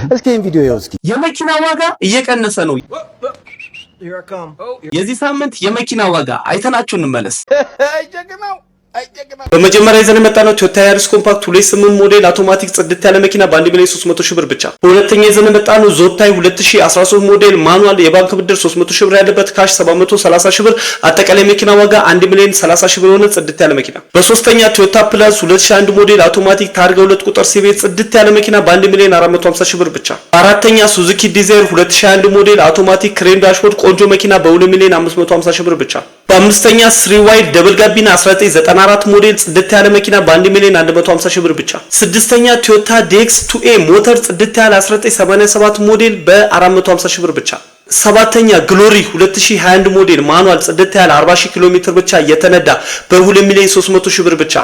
እስኪ ይህን ቪዲዮ ይኸው እስኪ። የመኪና ዋጋ እየቀነሰ ነው። የዚህ ሳምንት የመኪና ዋጋ አይተናችሁ እንመለስ። በመጀመሪያ ይዘን የመጣነው ቶዮታ ያሪስ ኮምፓክት 28 ሞዴል አውቶማቲክ ጽድት ያለ መኪና በ1 ሚሊዮን 300 ሺህ ብር ብቻ። በሁለተኛ ይዘን የመጣነው ዞታይ 2013 ሞዴል manual የባንክ ብድር 300 ሺህ ብር ያለበት cash 730 ሺህ ብር፣ አጠቃላይ መኪና ዋጋ 1 ሚሊዮን 30 ሺህ ብር የሆነ ጽድት ያለ መኪና። በሶስተኛ ቶዮታ ፕላስ 2001 ሞዴል አውቶማቲክ ታርጋ 2 ቁጥር ሲቤት ጽድት ያለ መኪና በ1 ሚሊዮን 450 ሺህ ብር ብቻ። አራተኛ ሱዙኪ ዲዛይር 2021 ሞዴል አውቶማቲክ cream dashboard ቆንጆ መኪና በ2 ሚሊዮን 550 ሺህ ብር ብቻ። በአምስተኛ three wide double ጋቢና 1994 ሞዴል ጽድት ያለ መኪና በ1 ሚሊዮን 150 ሺህ ብር ብቻ። ስድስተኛ ቶዮታ DX 2A ሞተር ጽድት ያለ 1987 ሞዴል በ450 ሺህ ብር ብቻ። ሰባተኛ ግሎሪ 2021 ሞዴል manual ጽድት ያለ 40 ሺህ ኪሎ ሜትር ብቻ የተነዳ በ2 ሚሊዮን 300 ሺህ ብር ብቻ።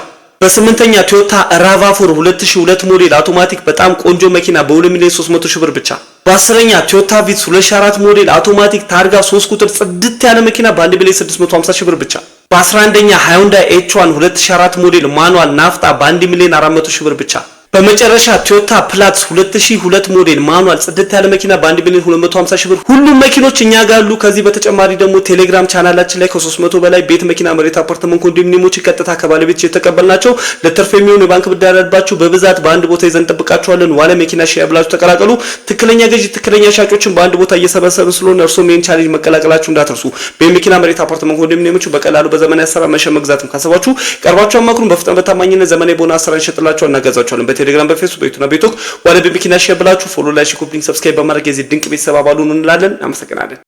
በስምንተኛ ቶዮታ ራቫ4 2002 ሞዴል አውቶማቲክ በጣም ቆንጆ መኪና በ2 ሚሊዮን 300 ሺህ ብር ብቻ። በ10ኛ ቶዮታ ቪትስ 2004 ሞዴል አውቶማቲክ ታርጋ 3 ቁጥር ጽድት ያለ መኪና በ1 ሚሊዮን 650 ሺህ ብር ብቻ። በ11ኛ ሃዩንዳይ H1 2004 ሞዴል manual ናፍጣ በ1 ሚሊዮን 400 ሺህ ብር ብቻ። በመጨረሻ ቶዮታ ፕላትስ 2002 ሞዴል manual ጽድት ያለ መኪና በ1 ሚሊዮን 250 ሺህ ብር። ሁሉም መኪኖች እኛ ጋር አሉ። ከዚህ በተጨማሪ ደግሞ ቴሌግራም ቻናላችን ላይ ከ300 በላይ ቤት፣ መኪና፣ መሬት፣ አፓርትመንት፣ ኮንዶሚኒየሞች ቀጥታ ከባለቤት የተቀበልናቸው ለትርፍ የሚሆኑ የባንክ ብድር ያለባችሁ በብዛት በአንድ ቦታ ይዘን እንጠብቃችኋለን። ዋለ መኪና ሺያ ብላችሁ ተቀላቀሉ። ትክክለኛ ገዢ፣ ትክክለኛ ሻጮችን በአንድ ቦታ እየሰበሰብን ስለሆነ እርስዎም ይህን challenge መቀላቀላችሁ እንዳትረሱ። ቤት፣ መኪና፣ መሬት፣ አፓርትመንት፣ ኮንዶሚኒየሞቹ በቀላሉ በዘመናዊ አሰራር መሸጥ መግዛትም ካሰባችሁ ቀርባችሁ አማክሩን። በፍጥነት በታማኝነት ዘመናዊ በሆነ አሰራር እንሸጥላችኋለን፣ እናገዛችኋለን። በቴሌግራም፣ በፌስቡክ፣ በዩቱብ እና በቲክቶክ ዋለ በመኪና ሺያ ብላችሁ follow፣ like፣ copy link፣ subscribe በማድረግ የዚህ ድንቅ ቤተሰብ አባል ሁኑ እንላለን። አመሰግናለን።